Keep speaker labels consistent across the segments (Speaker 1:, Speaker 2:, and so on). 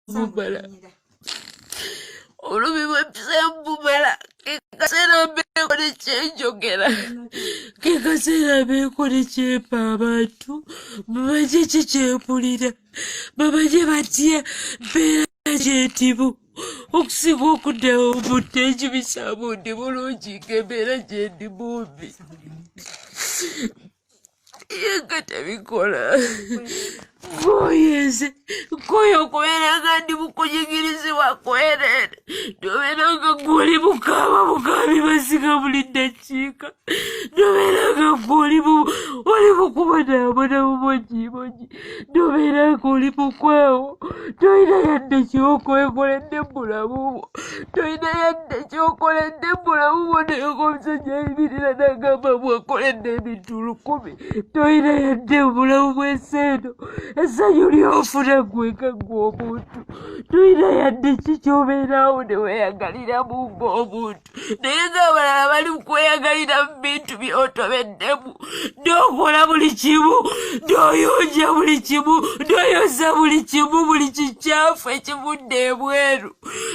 Speaker 1: Bumala, obulumi bwempiseemu bumala. Kekaseera mbeeko ne kyenjogera, kekaseera mbeeko ne kyempa abantu bamanye ki kyempulira, bamanye batya mbeera gyentimu okusinga okuddawo obudde ekibisaamu ndi bulungi ng'embeera gyendi mumbi ye nga tebikola. Nkoye nze, nkoye okubeera nga ndi mukunyigirizibwa kwereere, nobeera nga gwoli mukaaba bukaabi maziga buli ddakiika, nobeera nga gwoli oli mukubonaabona bubonyiibonyi, nobeera nga oli mukwewo, tolina yadde kyokwekoledde mu bulamu bwo, tolina yadde kyokoledde mu bulamu bwo. Naye ng'omusajja ayimirira n'agamba bwakoledde ebintu 1000, tolina yadde obulamu bw'ensi eno essanyu lyofuna gweka gwe omuntu, tolina yadde ki kyobeeraawo ne weeyagaliramu ng'omuntu, naye ng'abalala bali mu kweyagalira mu bintu by'otobeddemu, n'okola buli kimu, n'oyonja buli kimu, n'oyoza buli kimu, buli kikyafu ekivudde ebweru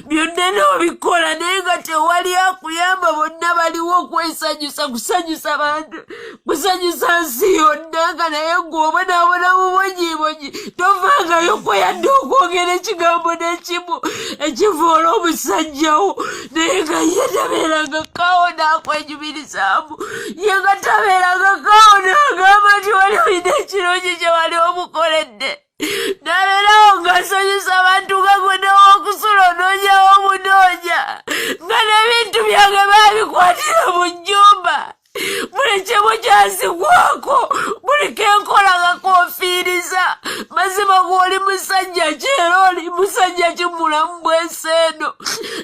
Speaker 1: byonna n'obikola, naye nga tewali akuyamba. Bonna baliwo okwesanyusa, kusanyusa bantu, kusanyusa nsi yonna, nga naye gwe obonaabona bubonyiibonyi. Tovangayo kweyadde okwogera ekigambo n'ekimu ekivoola omusajjawo, naye nga ye tabeeranga kaawo n'akwenyumirizaamu, ye nga tabeeranga kaawo n'agamba nti wali olina ekirungi kye wali omukoledde. Nabeerawo ng'asanyusa abantu, nga gwe n'owokusula onoonyawo omunoonya, nga n'ebintu byange baabikwatira mu nnyumba, buli kimu kyanzigwako, buli kenkola nga konfiiriza. Mazima gw'oli musajja ki, era oli musajja ki mulamu bw'ensi eno,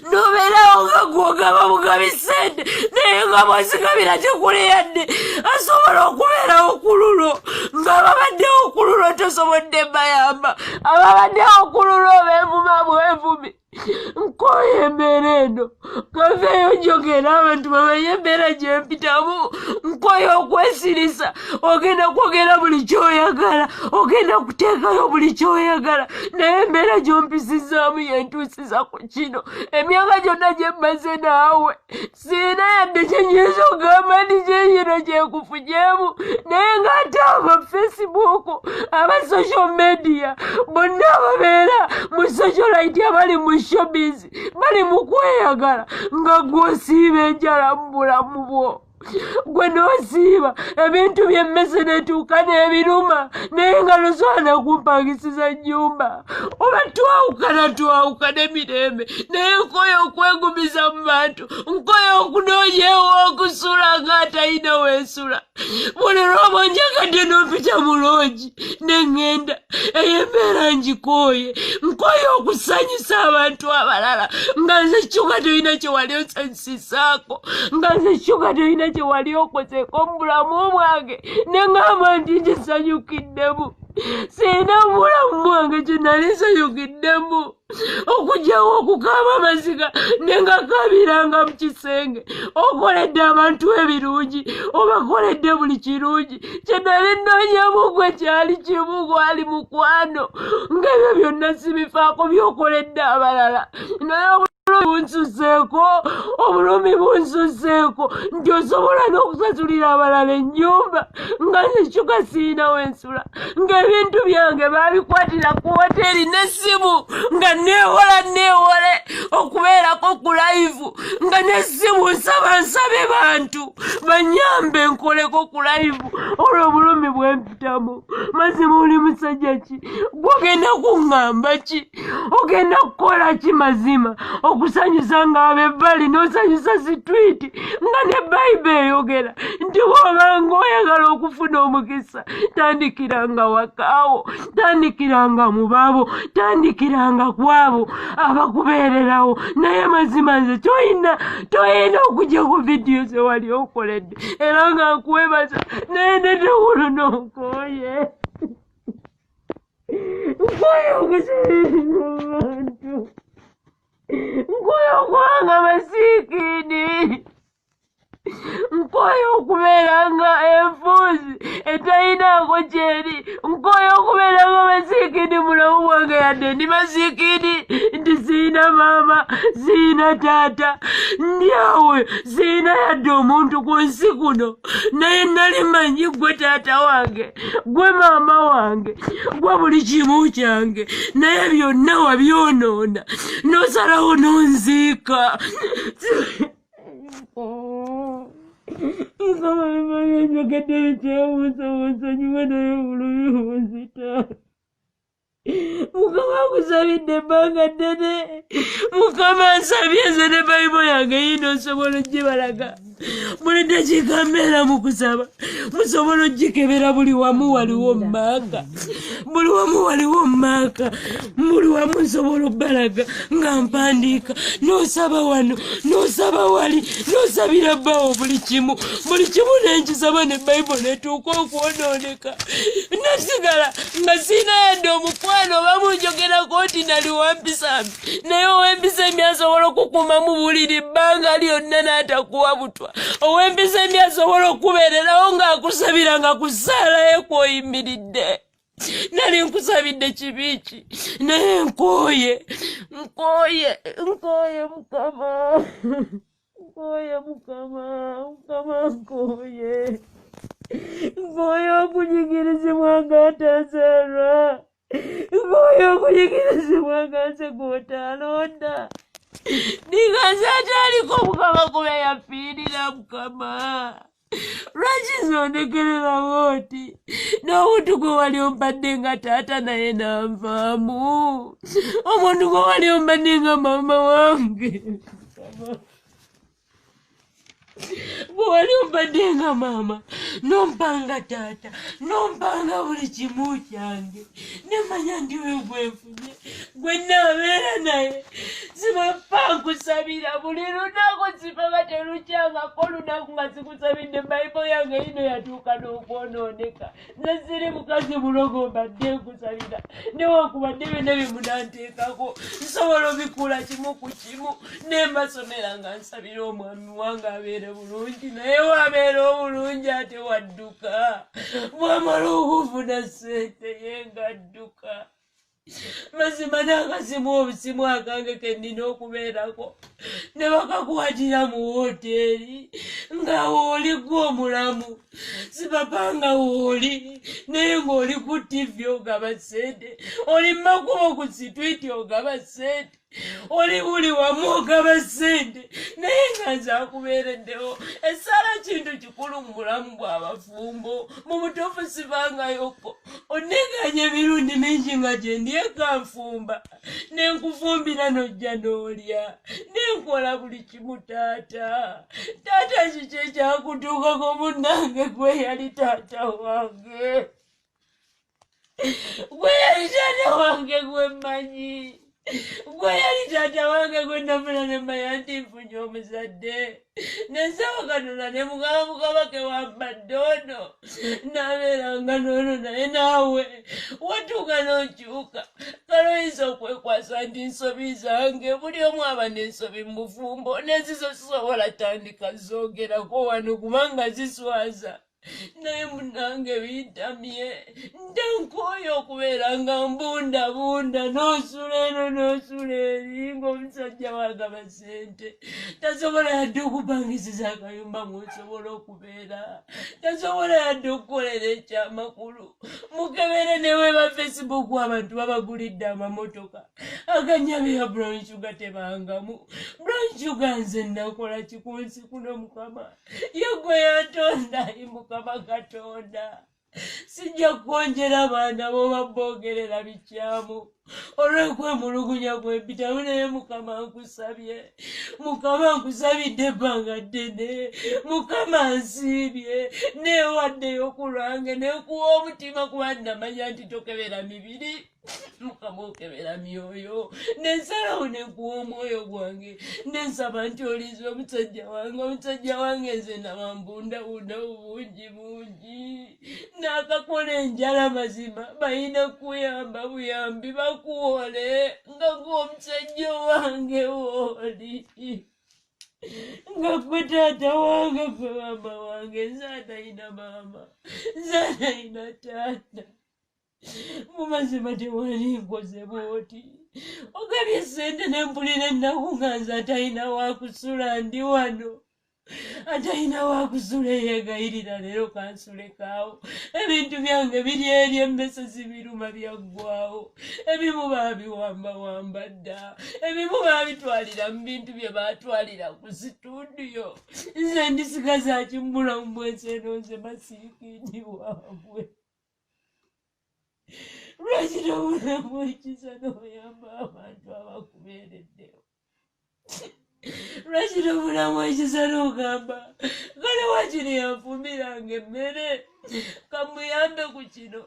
Speaker 1: nobeerawo nga gwogaba bugabi sente, naye nga bw'ozigabira tekuli yadde asobola okubeerawo ku lulwo, ng'ababaddewo ku lulwo tosobodde bayamba, ababaddewo ku lulwo beevuma bwevumi. Nkooye embeera eno, kaveeyo njogera abantu bamanye embeera gye mpitamu. Nkooye okwesirisa. Ogenda kwogera buli kyoyagala, ogenda kuteekayo buli kyoyagala, naye embeera gy'ompisizaamu yentuusiza ku kino. Emyaka gyonna gye mmaze naawe, siina yadde kyenyinza okugamba nti kyekino kyekufunyemu, naye ng'ate aba Facebook, aba social media bonna, ababeera mu socialite, abali mu showbiz, bali mu kweyagala, nga gw'osiiba enjala mu bulamu bwo, gwe n'osiiba ebintu by'emmese netuuka n'ebiruma, naye nga tosobola kumpangisiza nnyumba. Oba twawukana, twawukana emirembe, naye nkoye okwegumiza mu bantu, nkoye okunoonyeewo okusula ng'atalina weesula. Buli lwoba onjagadde n'ompita mulungi ne ŋŋenda, eyo embeera ngikooye. Nkoye okusanyusa abantu abalala, nga nze kyuka tolina kye wali onsanyusisaako, nga nze kyuka tolina kye wali okozeeko mu bulamu bwange ne ŋŋamba nti nkisanyukiddemu. Siina mu bulamu bwange kye nali nsanyukiddemu okugyawo okukaaba amaziga ne ngakaabiranga mu kisenge. Okoledde abantu ebirungi, obakoledde buli kirungi. Kye nali nnoonyamu gwe kyali kimu, gwali mukwano, ng'ebyo byonna sibifaako by'okoledde abalala, naye obulumi bunsuseeko, obulumi bunsuseeko nti osobola n'okusasulira abalala ennyumba, nga nze kyuka siina wensula, ng'ebintu byange baabikwatira ku hoteri, n'essimu nga neewola neewole okubeerako ku live, nga n'essimu nsaba nsabe bantu banyambe nkoleko ku live olw'obulumi bwempitamu. Mazima oli musajja ki? Gwogenda kuŋŋamba ki? Ogenda kukola ki? Mazima okusanyusa nga abebbali n'osanyusa street, nga ne Bayibuli eyogera nti bw'obanga oyagala okufuna omukisa, tandikiranga wakaawo, tandikiranga mu baabo, tandikiranga ku abo abakubeererawo. Naye mazima nze toyina, toyina okujja ku vidiyo ze wali okoledde, era nga nkwebaza, naye netewulo nonkooye, nkooye okusanyusa abantu, nkooye okubanga masiikiini, nkooye okubeera nga enfuuzi etayinaako kyeri. Nkooye okubeera nga masiikini mulamu bwange, yadde ndi masiikini nti siina maama, siina taata, ndi awo siina yadde omuntu ku nsi kuno, naye nali manyi gwe taata wange, gwe maama wange, gwe buli kimu kyange, naye byonna wabyonoona n'osalawo n'onziika. Mukama bimanyi njogedde ekyewuusa, onsonyiwe naye obulumi bunzita. Mukama akusabidde ebbanga ddene. Mukama nsabye nze ne Bayibo yange yiino, nsobola ogibalaga buli dakiika, mbeera mu kusaba, musobola ogikebera buli wamu waliwo maaka, buli wamu waliwo maaka, buli wamu nsobola obbalaga nga mpandiika. N'osaba wano, n'osaba wali, n'osabira bbaawo buli kimu, buli kimu nenkisaba, ne Bayibuli netuuka okwonooneka, nasigala nga siina yadde omukwano. Oba munjogerako nti nali wampisa mbi, naye ow'empisa embi asobola okukuuma mu buliri bbanga lyonna n'atakuwa butwa. Ow'empisa embi asobola okubeererawo ng'akusabira nga ku ssaalayo kwoyimiridde. Nali nkusabidde kibi ki? Naye nkooye, nkooye, nkooye Mukama, nkooye Mukama, Mukama nkooye, nkooye okunyigirizibwa nga ntazaala, nkooye okunyigirizibwa nga nze gw'otaalonda, ninga nze ataaliko Mukama kuba yafiirira. Mukama, lwaki zondekererawo oti n'omuntu gwe wali ompadde nga taata naye nanvaamu, omuntu gwe wali ompadde nga maama wange, gwe wali ompadde nga maama, nompanga taata, nompanga buli kimu kyange, nemanya nti we gwenfunye gwe naabeera naye. Sipapa, nkusabira buli lunaku. Sipapa, terukyangako olunaku nga sikusabidde. Bayibo yange yino yatuuka n'okwonooneka. Nze siri mukazi mulogo, mbadde nkusabira newankubadde byonna bye munanteekako nsobola obikula kimu ku kimu, nembasomera nga nsabira omwami wange abeere bulungi, naye wabeera obulungi ate wadduka. Bwamala okufuna ssente ye nga adduka. Mazima n'akasimu, obusimu akange ke nnina okubeerako, ne bakakwatira mu woteeri nga wooli gwe omulamu. Sipapa, nga wooli naye ng'oli ku TV ogaba ssente, oli mumakubo ku street ogaba ssente, oli buli wamu ogaba ssente, naye nga nze akubeereddewo. Essaala kintu kikulu mu bulamu bw'abafumbo. Mu butuufu sibangayoko oneganya emirundi mingi nga gye ndi eka nfumba, nenkufumbira nojja n'olya, nenkola buli kimu. Taata, taata, kiki ekyakutuukako munnange? Gwe yali taata wange, gwe yali taata wange gwe mmanyi, gwe yali taata wange gwe nafuna nemanya nti nfunye omuzadde. Nensaba Katonda ne mugamba, Mukama kewampadde ono nabeeranga noono, naye naawe watuuka n'okyuka. Kale oyinza okwekwasa nti nsobi zange. Buli omu aba n'ensobi mu bufumbo, n'enzizo sisobola tandika zoogerako wano kubanga ziswaza, naye munange bintamye. Nte nkooye okubeera nga mbundabunda, n'osula eno n'osula eri, ng'omusajja wagaba ssente tasobola yadde okupangisiza akayumba ng'osobola okubeera, tasobola yadde okukolera ekyamakulu. Mukebere neweba Facebook, abantu babagulidde amamotoka aganyabe ya brown sugar, tebangamu brown sugar. Nze nakola kikunsi kuno? Mukama ye gwe yatonda, Mukama Katonda, sijja kwonjera baana bo baboogerera bikyamu olw'okwemulugunya kwempitamu, naye Mukama nkusabye, Mukama nkusabidde ebbanga ddene. Mukama nsiibye, neewaddeyo ku lwange, nekuwa omutima, kuba namanya nti tokebera mibiri, Mukama okebera myoyo. Nensalawo nekuwa omwoyo gwange, nensaba nti oliza omusajja wange. Omusajja wange nze naba mbundabunda obungi bungi, nakakola enjala. Mazima balina kuyamba buyambi bakuwole nga gwe omusajja wange wooli, nga gwe taata wange, gwe maama wange. Nze atayina maama, nze atayina taata. Mu mazima tewali nkoze bwoti. Ogabye sente ne mpulira ennaku nga nze atalina wakusula ndi wano. Atalina wakusula eyeegayirira leero kansulekaawo. Ebintu byange biri eri emmese zibiruma byaggwawo. Ebimu baabiwambawamba dda. Ebimu baabitwalira mu bintu bye baatwalira ku situdiyo. Nze ndisigaza ki mu bulamu bw'ensi eno nze masiikini waabwe. Lwaki tobulamu ekisa n'oyamba abantu abakubeereddewo? Lwaki tobulamu ekisa n'ogamba kale wakiri yanfumbiranga emmere kamuyambe ku kino?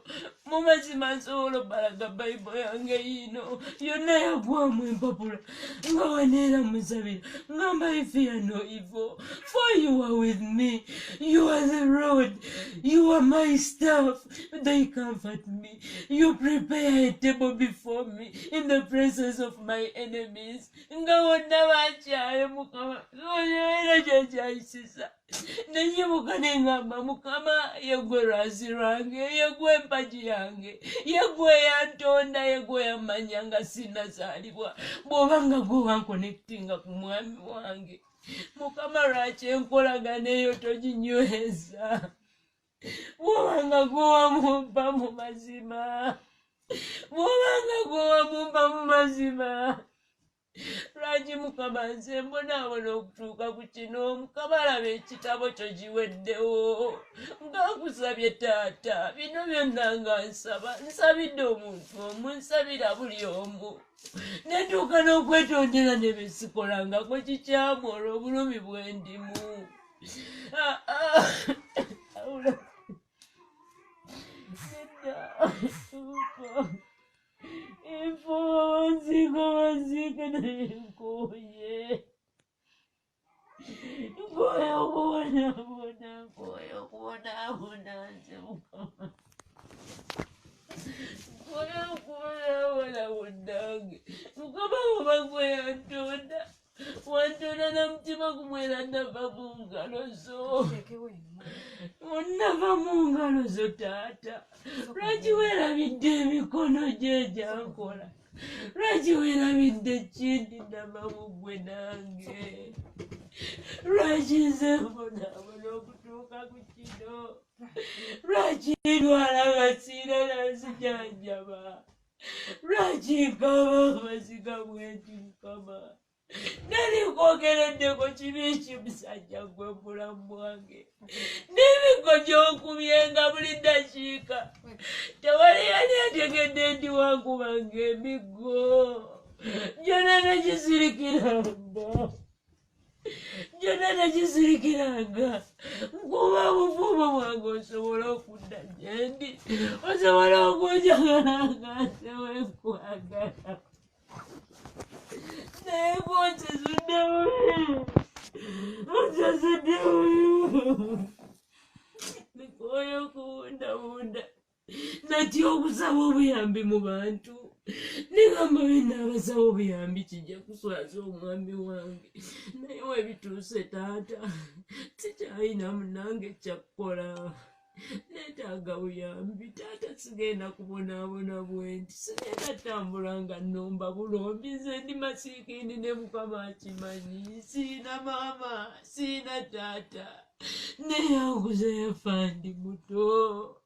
Speaker 1: Mu mazima nsobola obbalaga Bayibo yange yiino yonna yaggwamu empapula nga waneera musabira ngamba I fear no evil for you are with me, you are the rod, you are my staff, they comfort me, you prepare a table before me in the presence of my enemies. Nga bonna bakyaye Mukama era kyekyayisisa nenyimuka neŋŋamba Mukama yeggwe lwazi lwange, yeggwe empagi yange, yeggwe eyantonda, yeggwe yammanya nga sinnazaalibwa. Bw'oba nga gwe wankonectinga ku mwami wange Mukama, lwaki enkolagana eyo toginyweza? Bw'oba nga gwe wamumpa mu mazima, bw'oba nga gwe wamumpa mu mazima, lwaki Mukama nze mbonaabona okutuuka ku kino? Mukama alaba ekitabo kyo giweddewo. Nga nkusabye taata, bino byonna nga nsaba, nsabidde omuntu omu, nsabira buli omu, nentuuka n'okwetondera ne besikolangako kikyamu olw'obulumi bwe ndimu. Ah, ah. Nedda, enfo banziika banziika naye nkooye, nkooye okubonaabona, nkooye okubonaabona nze Mukama, nkooye okubonaabona munnange. Mukama oba gwe yantonda, wantonda na mutima gumwe era nava mu ngalo zo, nava mu ngalo zo taata. Lwaki weerabidde emikono gye egyankola? Lwaki weerabidde kindi nava mu ggwe nange? Lwaki nze mbonaabona okutuuka ku kino? Lwaki ndwala nga siina nanzijanjaba? Lwaki nkaaba amaziga bwenti? Mukama, nali nkwogereddeko kibi ki musajja gwe mubulamu bwange? N'emiggo gy'onkubyenga buli ddakiika, tewali yali ategedde nti wankubanga emiggo. Gyonna negisirikiranga, gyonna negisirikiranga. Nkuba bufumbo bwange osobole okudda gyendi, osobola okunjagala nga nze wenkwagala, naye gwonsasudde bubi, onsasudde bubi. Nkooye okuwundawunda, natya okusaba obuyambi mu bantu, negamba binaabasaba obuyambi kijja kuswaza omwami wange. Naye webituuse taata, sikyalina munange kyakukola, neetaaga buyambi taata. Sigenda kubonaabona bwenti, sigenda tambula nga nnomba bulombi. Nze ndi masiikini ne Mukama akimanyi. Siina maama, siina taata, neyanguza yafa ndi muto.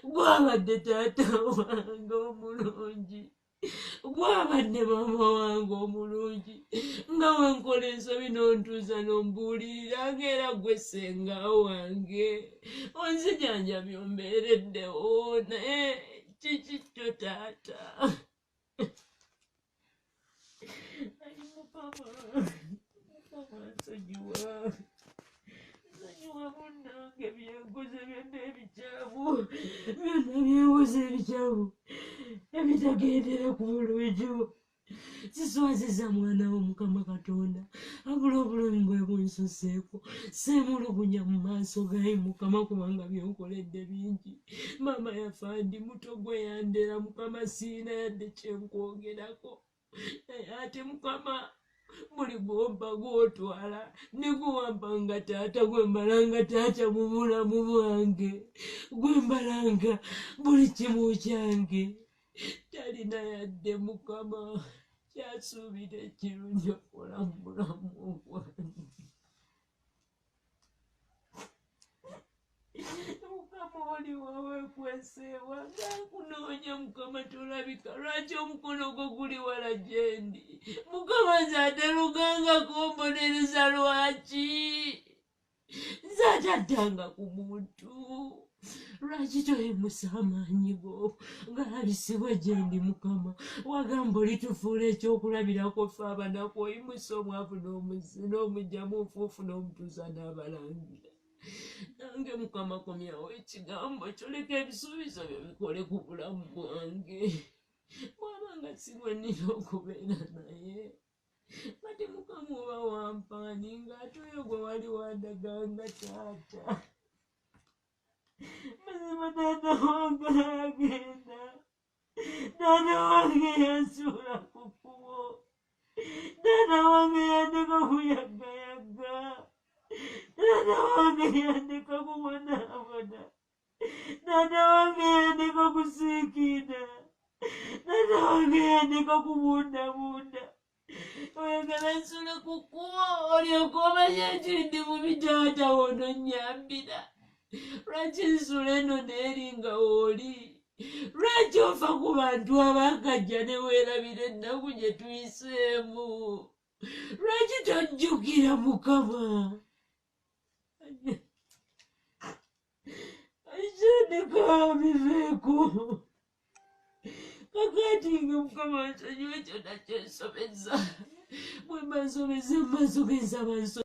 Speaker 1: Gwabadde taata wange omulungi, gwabadde maama wange omulungi, nga wenkola ensobi n'ontuuza n'ombuulirira, ngaera gwe ssenga wange onzijanjabya ombeereddewo. Naye kiki kyo taata? Ayi Mukama, Mukama nsonyiwa, nsonyiwa munnange byenkoze byonna ebikyamu, byonna byenkoze ebikyamu ebitagendera ku bulungi. Siswaziza mwana wo Mukama Katonda, abula obulumi bwe bunsuseeko. Seemulugunya mu maaso gayi Mukama, kubanga byonkoledde bingi. Maama yafa ndi muto, gwe yandera Mukama, siina yadde kyenkwogerako. Naye ate Mukama Buli gwompa gwotwala ne guwampa nga taata, gwembalanga taata mu bulamu bwange, gwembalanga buli kimu kyange, talina yadde Mukama kyasuubira ekirungi okola mu bulamu bwange. Mukama oli wawekweseewa nga nkunoonya, Mukama tolabika. Lwaki omukono gwo guli wala gyendi? Mukama, nze atalugangako mbonereza lwaki? Nze atattanga ku muntu, lwaki toyimusa amaanyi go galabisibwe gyendi? Mukama, wagamba olitufuula ekyokulabirako ffe abanaku, oyimusa omwavu n'omugyamu nfuufu n'omutuuza n'abalangira. Nange Mukama, komyawo ekigambo kyoleka, ebisuubizo byo bikole ku bulamu bwange. Bwaba nga si gwe nnina okubeera naye, kati Mukama oba wampaani ng'ate oyo gwe wali wandaganga taata. Mazima taata wange agenda, taata wange yansuula ku kkubo, taata wange yandeka kuyaggayagga, taata wange yandeka kubonaabona, taata wange yandeka kusiikiina, taata wange yandeka kubundabunda. Oyagala nsule ku kkubo olyoke omanye nti ndi bubi? Taata, wono nnyambira, lwaki nsula eno neeri nga wooli? Lwaki ofa ku bantu abakajja ne weerabira ennaku gye tuyiseemu? Lwaki tojjukira, Mukama? Akyandika biveeko kakati nga Mukama nsonyiwe kyonna kyensobeza. Bwe mba nsobeza mu maaso g'ensaba nso.